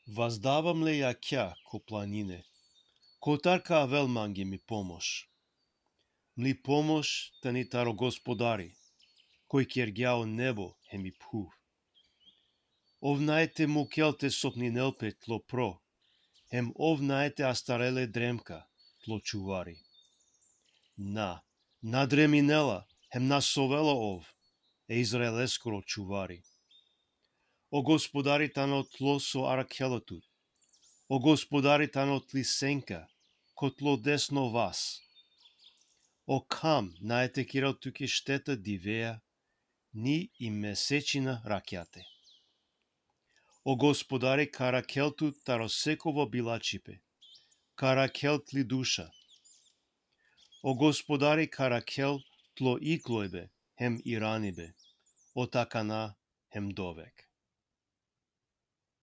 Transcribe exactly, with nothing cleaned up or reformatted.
Vazdava mle jakha ko planine, kotar ka avel mange mi pomoš? Mli pomoš tani taro Gospodari, koj kergja o nebo hem i phuv. Ov nae te mukel te sopninel pe tlo pro, hem ov nae te astarel e dremka tlo čuvari. Na, na dreminela hem na sovela ov, e Izraeleskoro čuvari. O Gospodari tano tlo so arakhela tut. O Gospodari tano tli senka, ko tlo desno vas. O kham nae te kerel tuke šteta divea, ni i mesečina rakjate. O Gospodari ka arakhel tut taro sekovo bilačipe, ka arakhel tli duša. O Gospodari ka arakhel tlo iklojbe hem i ranibe, o takana hem dovek.